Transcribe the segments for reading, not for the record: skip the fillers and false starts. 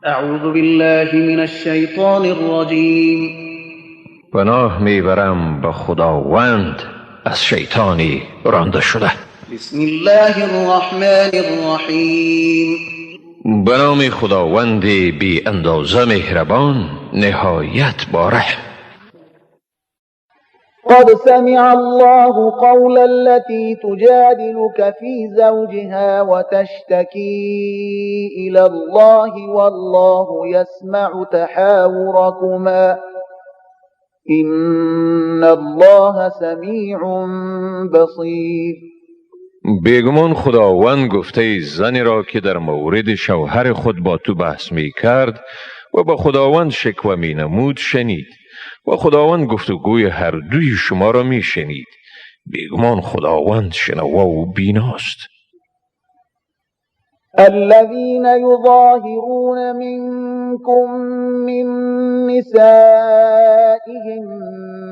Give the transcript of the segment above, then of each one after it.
اعوذ بالله من الشیطان الرجیم. پناه میبرم به خداوند از شیطانی رانده شده. بسم الله الرحمن الرحیم. به نام خداوند بی اندازه مهربان، نهایت با رحم. قد سمع الله قول التي تجادلك في زوجها وتشتكي إلى الله والله يسمع تحاوركما إن الله سمیع بصیر. بیگمان خداوند گفته زنی را که در مورد شوهر خود با تو بحث می کرد و با خداوند شکوه می نمود شنید و خداوند گفتگوی هر دوی شما را می شنید. بیگمان خداوند شنوا و بیناست. الذين يظاهرون منكم من نسائهم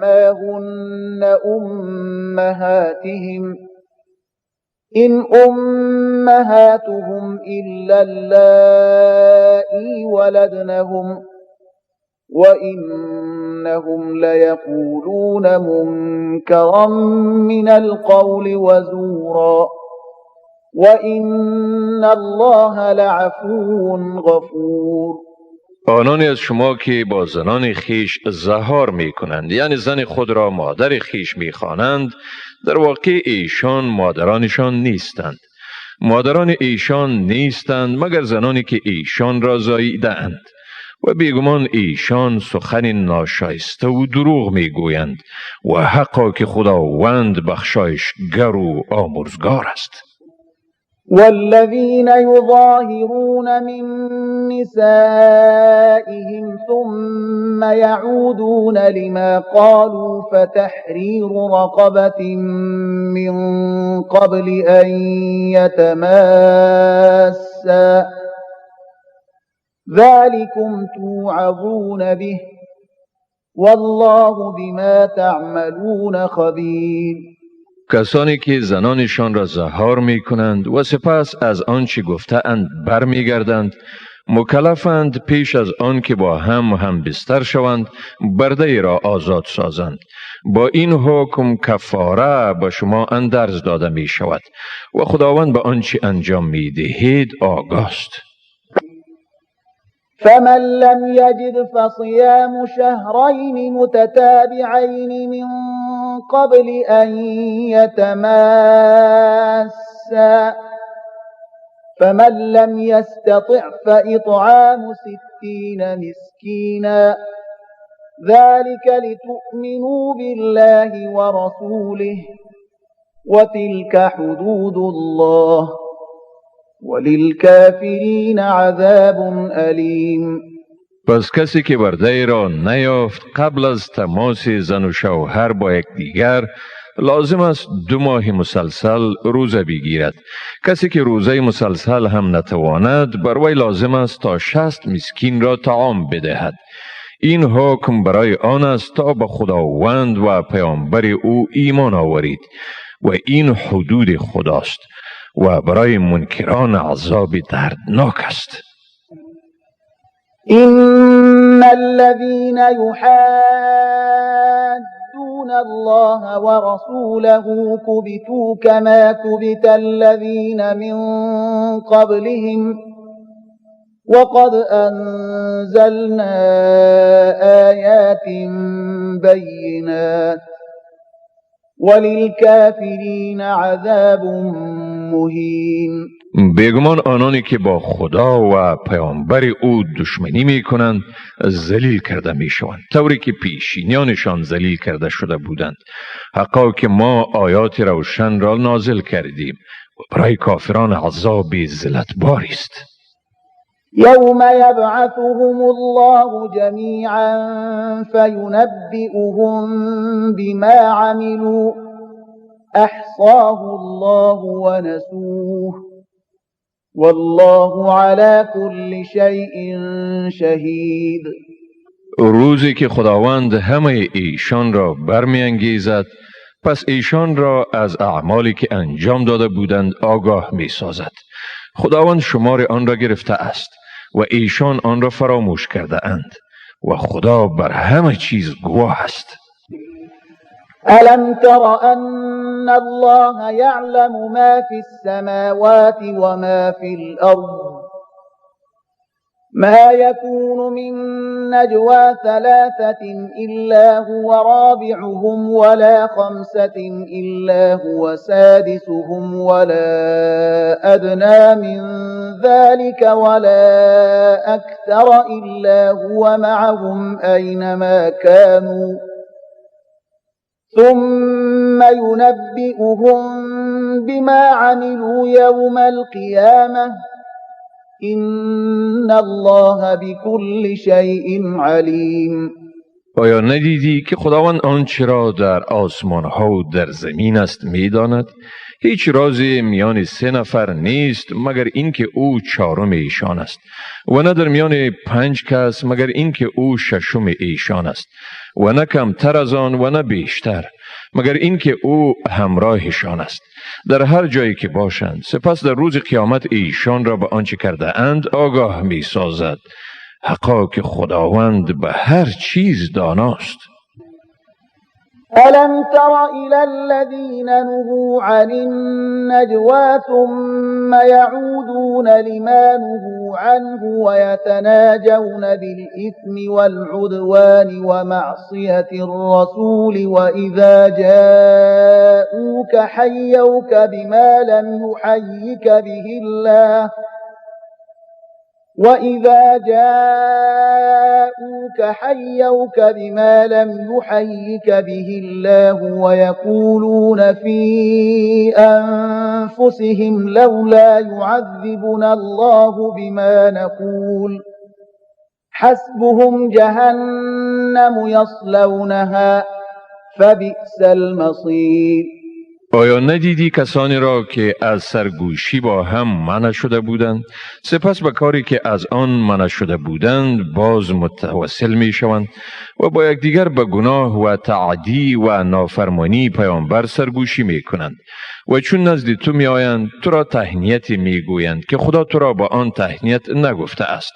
ما هن أمهاتهم إن أمهاتهم إلا اللائي ولدنهم وإنهم ليقولون منكرا من القول وزورا وإن الله لعفو غفور. آنانی از شما که با زنان خیش ظهار می کنند، یعنی زن خود را مادر خیش می خوانند، در واقع ایشان مادرانشان نیستند. مادران ایشان نیستند مگر زنانی که ایشان را زاییده اند و بیگمان ایشان سخن ناشایسته و دروغ می گویند و حقا که خداوند بخشایشگر و آمرزگار است. والذین یظاهرون من نسائهم ثم يعودون لما قالوا فتحریر رقبة من قبل أن يتماسا ذلكم توعظون به والله بما تعملون خبیر. کسانی که زنانشان را ظهار می کنند و سپس از آنچه گفته‌اند برمیگردند، مکلفند پیش از آن که با هم بستر شوند برده ای را آزاد سازند. با این حکم کفاره به شما اندرز داده می شود و خداوند به آنچه انجام می دهید آگاست. فمن لم يجد فصيام شهرين متتابعين من قبل أن يتماسا فمن لم يستطع فإطعام 60 مسكينا ذلك لتؤمنوا بالله ورسوله وتلك حدود الله وللكافرین عذاب ألیم. پس کسی که برده را نیافت قبل از تماس زن و شوهر با یکدیگر لازم است 2 ماه مسلسل روزه بگیرد. کسی که روزه مسلسل هم نتواند بر وی لازم است تا 60 مسکین را طعام بدهد. این حکم برای آن است تا به خداوند و پیامبر او ایمان آورید و این حدود خداست و برای منکران عذاب دردناک است. إن الذين يحادون الله ورسوله كبتوا كما كبت الذين من قبلهم وقد أنزلنا آيات بينات وللكافرین عذاب مهین. بیگمان آنانی که با خدا و پیامبر او دشمنی می کنند ذلیل کرده می شوند، طوری که پیشینیانشان ذلیل کرده شده بودند. حقا که ما آیات روشن را نازل کردیم و برای کافران عذاب ذلتباری است. یوم یبعثهم الله جمیعا فینبئهم بما عملوا احصاه الله ونسوه والله على كل شیء شهید. روزی که خداوند همه ایشان را برمی‌انگیزد، پس ایشان را از اعمالی که انجام داده بودند آگاه می‌سازد. خداوند شمار آن را گرفته است و ایشان آن را فراموش کرده اند و خدا بر همه چیز گواه است. ألم تر أن الله يعلم ما في السماوات وما في الأرض ما يكون من نجوى ثلاثة إلا هو رابعهم ولا خمسة إلا هو سادسهم ولا أدنى من ذلك ولا أكثر إلا هو معهم أينما كانوا ثم ينبئهم بما عملوا يوم القيامة إن الله بكل شيء علیم. آیا ندیدی که خداوند آنچه را در آسمان ها و در زمین است میداند؟ هیچ رازی میان سه نفر نیست مگر اینکه او چهارم ایشان است، و نه در میان 5 کس مگر اینکه او ششم ایشان است، و نه کمتر از آن و نه بیشتر مگر اینکه او همراهشان است در هر جایی که باشند. سپس در روز قیامت ایشان را به آنچه کرده اند آگاه می سازد. حقا که خداوند به هر چیز داناست. ألم تر إلى الذين نهوا عن النجوى ثم يعودون لما نهوا عنه ويتناجون بالإثم والعدوان ومعصية الرسول وإذا جاءوك حيوك بما لم يحيك به الله وإذا جاءوك حيوك بما لم يحيك به الله ويقولون في أنفسهم لولا يعذبنا الله بما نقول حسبهم جهنم يصلونها فبئس المصير. آیا ندیدی کسانی را که از سرگوشی با هم منع شده بودند، سپس به کاری که از آن منع شده بودند باز متوسل می شوند و با یکدیگر به گناه و تعدی و نافرمانی پیامبر سرگوشی می کنند و چون نزد تو می آیند تو را تهنیت می گویند که خدا تو را با آن تهنیت نگفته است،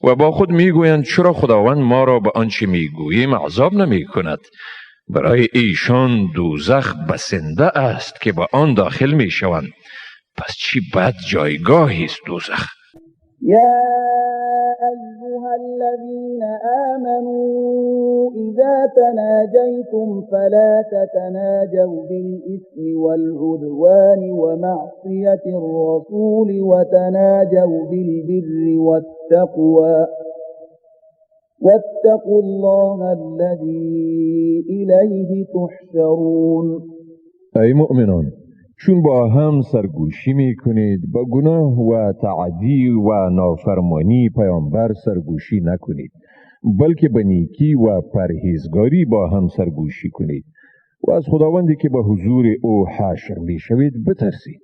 و با خود می گویند چرا خداوند ما را به آنچه می گوییم عذاب نمی کند؟ برای ایشان دوزخ بسنده است که با آن داخل می شوند. پس چی بد جایگاهی است دوزخ. یا ایها الذین آمنوا اذا تناجیتم فلا تتناجوا بالإثم والعدوان ومعصیة الرسول وتناجوا بالبر والتقوى واتقوا الله الذي إليه تحشرون. ای مؤمنان، چون با هم سرگوشی می کنید با گناه و تعدی و نافرمانی پیامبر سرگوشی نکنید، بلکه به نیکی و پرهیزگاری با هم سرگوشی کنید و از خداوندی که به حضور او حشر می شوید بترسید.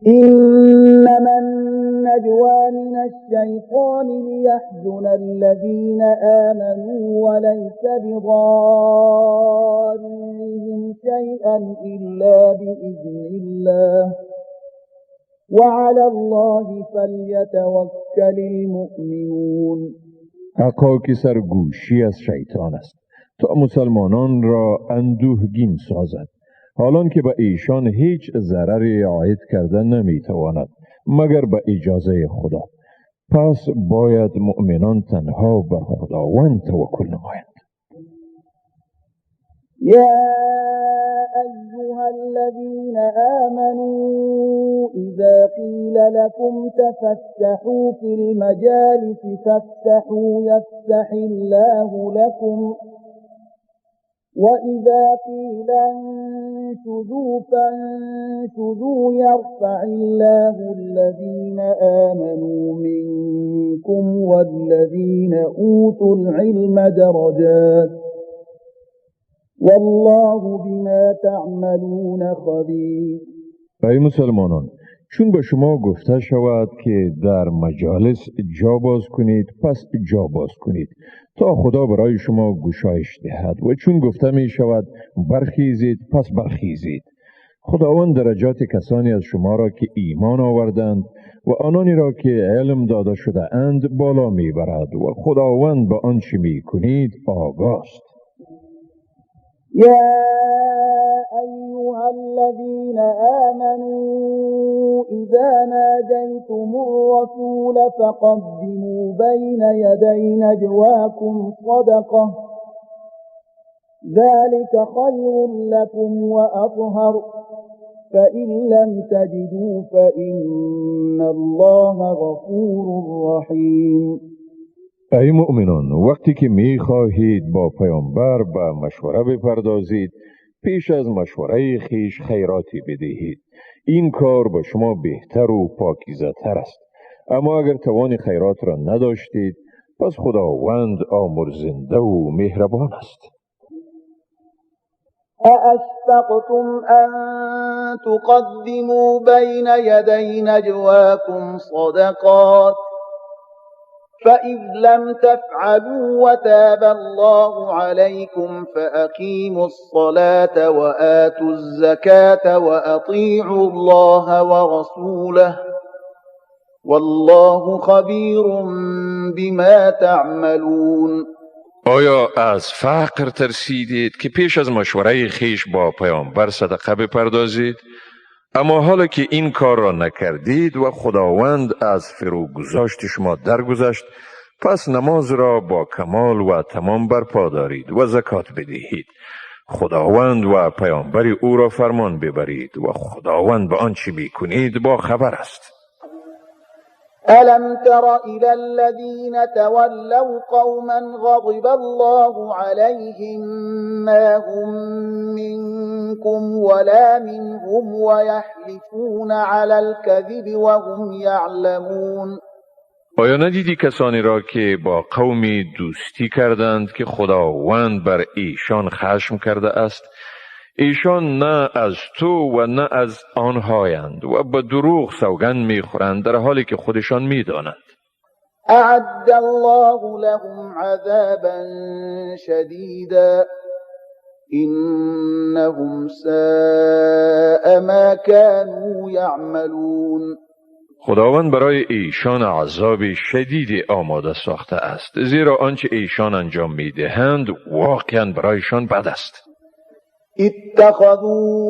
إنما النجوى من الشيطان ليحزن الذين آمنوا وليس بضارهم شيئا إلا بإذن الله وعلى الله فليتوكل المؤمنون. حقا که سرگوشی از شیطان است تا مسلمانان را اندوهگین سازد، حالان که به ایشان هیچ ضرری عاید کرده نمیتواند مگر به اجازه خدا. پس باید مؤمنان تنها بر خداوند توکل نمایند. یا ایها الذین آمنوا اذا قیل لكم تفسحوا فی المجالس فافسحوا یفسح الله لكم وإذا قيل انشزوا فانشزوا يرفع الله الذين آمنوا منكم والذين أوتوا العلم درجات والله بما تعملون خبير. ای مسلمانان، چون به شما گفته شود که در مجالس جا باز کنید پس جا باز کنید تا خدا برای شما گشایش دهد، و چون گفته می شود برخیزید پس برخیزید. خداوند درجات کسانی از شما را که ایمان آوردند و آنانی را که علم داده شده اند بالا میبرد و خداوند به آنچه میکنید آگاست. یا ایها الذین آمنوا اذا ناجیتم الرسول فقدموا بین یدی نجواکم صدقه ذلك خیر لكم وأطهر فإن لم تجدوا فإن الله غفور رحیم. ای مؤمنان، وقتی که می خواهید با پیامبر به مشوره بپردازید، پیش از مشوره خیش خیراتی بدهید. این کار به شما بهتر و پاکیزه تر است. اما اگر توان خیرات را نداشتید، پس خداوند آمرزنده و مهربان است. أأشفقتم أن تقدموا بين يدي نجواكم صدقات فإذ لم تفعلوا وتاب الله عليكم فأقيموا الصلاة وآتوا الزكاة وأطيعوا الله ورسوله والله خبير بما تعملون. آیا از فقر ترسیدید که پیش از مشوره خیش با پیامبر صدقه بپردازید؟ اما حالا که این کار را نکردید و خداوند از فروگذاشت شما درگذشت، پس نماز را با کمال و تمام برپا دارید و زکات بدهید. خداوند و پیامبر او را فرمان ببرید و خداوند به آنچه میکنید با خبر است. ألم تر إلى الذين تولوا قوما غضب الله عليهم ما هم منكم ولا منهم ويحلفون على الكذب وهم يعلمون. آیا ندیدی کسانی را که با قومی دوستی کردند که خداوند بر ایشان خشم کرده است؟ ایشان نه از تو و نه از آنهایند و به دروغ سوگند میخورند در حالی که خودشان میدانند. اعد الله لهم عذابا شدیدا انهم ساء ما كانوا یعملون. خداوند برای ایشان عذاب شدید آماده ساخته است، زیرا آنچه ایشان انجام میدهند واقعا برایشان بد است. اتخذوا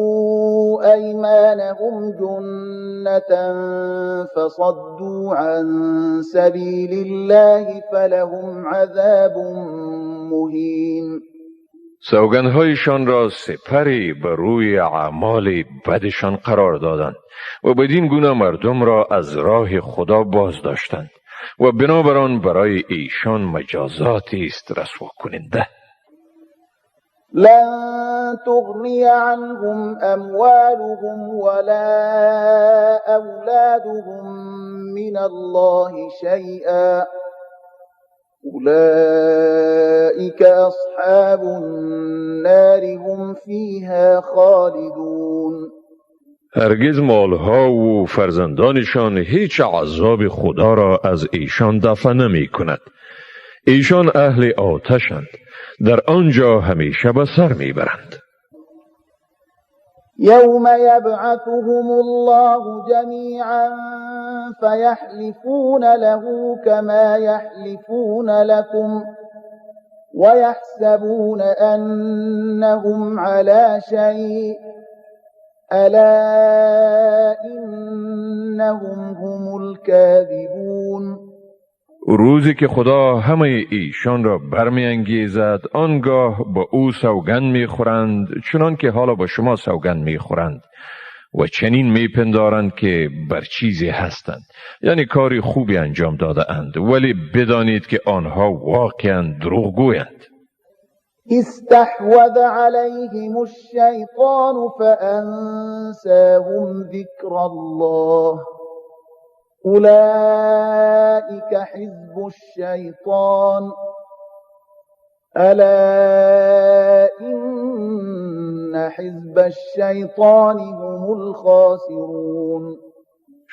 أيمانهم جنة فصدوا عن سبيل الله فلهم عذاب مهین. سوگندهایشان را سپری بر روی اعمال بدشان قرار دادند و بدین گونه مردم را از راه خدا باز داشتند و بنابران برای ایشان مجازاتی است رسوا کننده. لن تغنی عنهم اموالهم ولا اولادهم من الله شیئا اولئک اصحاب النار هم فیها خالدون. هرگز مالها و فرزندانشان هیچ عذاب خدا را از ایشان دفع نمی کند. ایشان اهل آتشند، در آنجا همیشه به سر میبرند. یوم یبعثهم الله جمیعا فیحلفون له کما یحلفون لكم ویحسبون انهم علی شیء الا انهم هم الكاذبون. روزی که خدا همه ایشان را برمیانگیزد، آنگاه با او سوگند میخورند چنان که حالا با شما سوگند میخورند و چنین میپندارند که بر چیزی هستند، یعنی کاری خوبی انجام داده اند، ولی بدانید که آنها واقعا دروغگویند. استحوذ علیهم الشیطان فانساهم ذکر الله اولئک حزب الشیطان الا ان حزب الشیطان هم الخاسرون.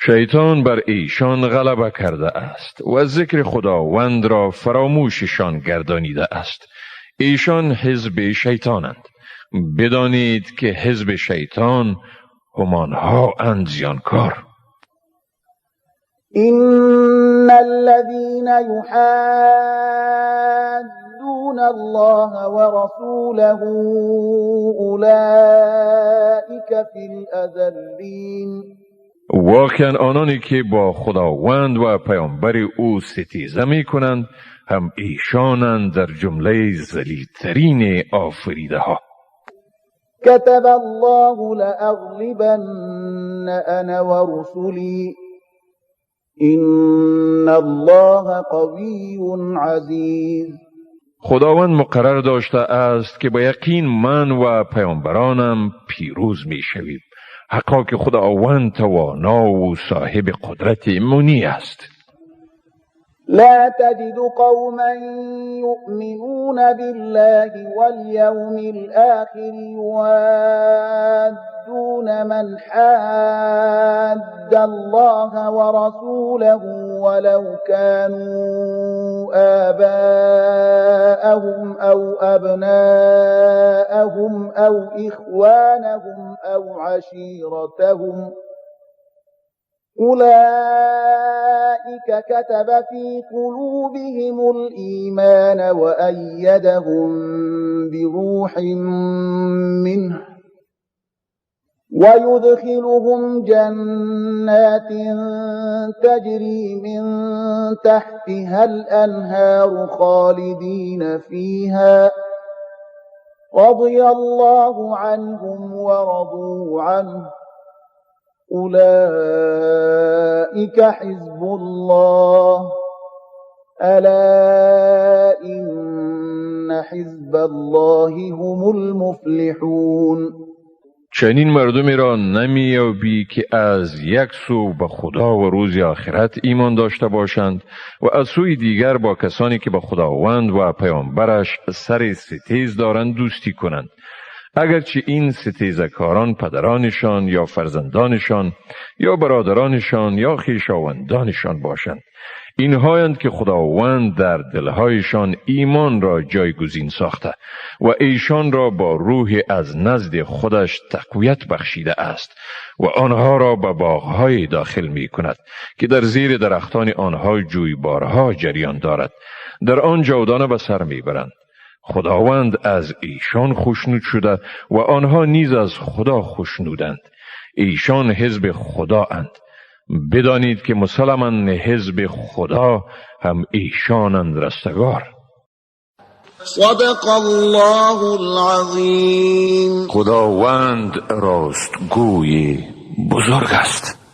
شیطان بر ایشان غلبه کرده است و ذکر خداوند را فراموششان گردانیده است. ایشان حزب شیطانند. بدانید که حزب شیطان همانها اند زیانکار. إن الذين يحادون الله ورسوله أولئك في الأذلين. واقعا آنانی که با خداوند و پیامبر او ستیزه می کنند هم ایشانند در جمله ذلیل‌ترین آفریده ها. كتب الله لأغلبن أنا ورسلي إن الله قوی عزیز. خداوند مقرر داشته است که با یقین من و پیامبرانم پیروز می شویم. حقا که خداوند توانا و صاحب قدرت منی است. لا تجد قوما يؤمنون بالله واليوم الآخر يوادون من حاد الله ورسوله ولو كانوا آباءهم أو أبناءهم أو إخوانهم أو عشيرتهم أولئك كتب في قلوبهم الإيمان وأيدهم بروح منه ويدخلهم جنات تجري من تحتها الأنهار خالدين فيها رضي الله عنهم ورضوا عنه أولئك حزب الله ألا إن حزب الله هم المفلحون. چنین مردمی را نمی‌یابی که از یک سو به خدا و روز آخرت ایمان داشته باشند و از سوی دیگر با کسانی که به خداوند و پیامبرش سر ستیز دارند دوستی کنند، اگرچه این ستیزکاران پدرانشان یا فرزندانشان یا برادرانشان یا خویشاوندانشان باشند. اینهایند که خداوند در دلهایشان ایمان را جایگزین ساخته و ایشان را با روح از نزد خودش تقویت بخشیده است و آنها را به باغهای داخل می کند که در زیر درختان آنها جویبارها جریان دارد، در آن جاودانه به سر می برند. خداوند از ایشان خوشنود شده و آنها نیز از خدا خوشنودند. ایشان حزب خدا اند. بدانید که مسلما حزب خدا هم ایشانند رستگار. صدق الله العظیم. خداوند راستگوی بزرگ است.